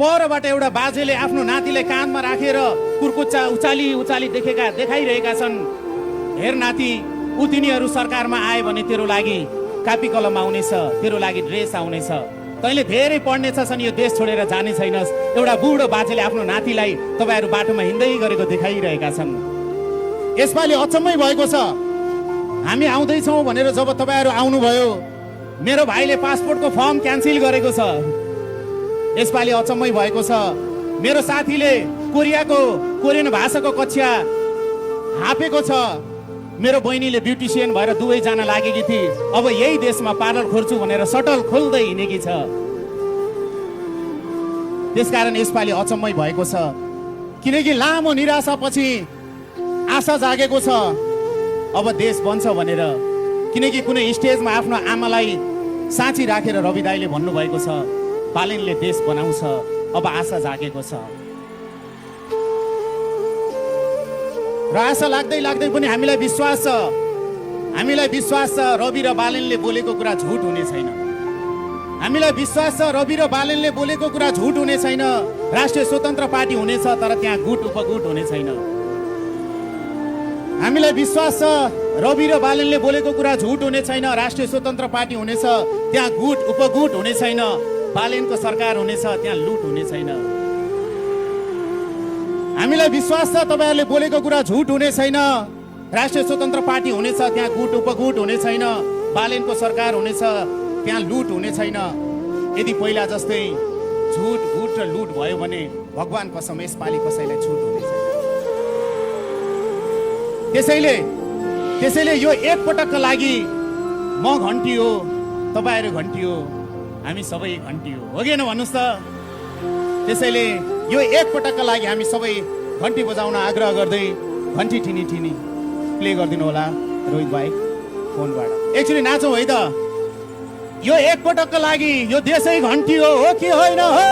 परबाट एउटा बाजेले आफ्नो नातिलाई काँधमा राखेर कुर्कुच्चा उचाली देखाइरहेका छन्। हेर नाति, ऊ तिनीहरू सरकारमा आए भने तेरो लागि कापी कलम आउनेछ, तेरो लागि ड्रेस आउनेछ, तैँले धेरै पढ्ने छन्, यो देश छोडेर जाने छैनस्। एउटा बुढो बाजेले आफ्नो नातिलाई तपाईँहरू बाटोमा हिँड्दै गरेको देखाइरहेका छन्। यसपालि अचम्मै भएको छ, हामी आउँदैछौँ भनेर जब तपाईँहरू आउनुभयो, मेरो भाइले पासपोर्टको फर्म क्यान्सल गरेको छ। यसपालि अचम्मै भएको छ, मेरो साथीले कोरियन भाषाको कक्षा हापेको छ। मेरो बहिनीले ब्युटिसियन भएर दुवै जान लागेकी थिए, अब यही देशमा पार्लर खोल्छु भनेर सटल खोल्दै हिँडेकी छ। त्यसकारण यसपालि अचम्मै भएको छ, किनकि लामो निराशापछि आशा जागेको छ अब देश बन्छ भनेर। किनकि कुनै स्टेजमा आफ्नो आमालाई साँची राखेर रवि दाइले भन्नुभएको छ, बालेनले देश बनाउँछ, अब आशा जागेको छ। र आशा लाग्दै पनि हामीलाई विश्वास छ रवि र बालेनले बोलेको कुरा झुट हुने छैन। हामीलाई विश्वास छ रवि र बालेनले बोलेको कुरा झुट हुने छैन। राष्ट्रिय स्वतन्त्र पार्टी हुनेछ, तर त्यहाँ गुट उपगुट हुने छैन। हामीलाई विश्वास छ रवि र बालेनले बोलेको कुरा झुट हुने छैन। राष्ट्रिय स्वतन्त्र पार्टी हुनेछ, त्यहाँ गुट उपगुट हुने छैन। बालेनको सरकार हुनेछ, त्यहाँ लुट हुने छैन। हामीलाई विश्वास छ तपाईँहरूले बोलेको कुरा झुट हुने छैन। राष्ट्रिय स्वतन्त्र पार्टी हुनेछ, त्यहाँ गुट उपगुट हुने छैन। बालेनको सरकार हुनेछ, त्यहाँ लुट हुने छैन। यदि पहिला जस्तै झुट गुट र लुट भयो भने भगवान कसम यसपालि कसैलाई छुट हुने छैन। त्यसैले यो एक पटकका लागि म घन्टी हो, तपाईँहरू घन्टी हो, हामी सबै घन्टी हो कि होइन भन्नुहोस् त। त्यसैले यो एक पटकका लागि हामी सबै घन्टी बजाउन आग्रह गर्दै घन्टी ठिनी प्ले गरिदिनु होला रोहित भाइ फोनबाट। एकचोटि नाचौँ है त। यो एक पटकका लागि यो देशै घन्टी हो कि होइन हो?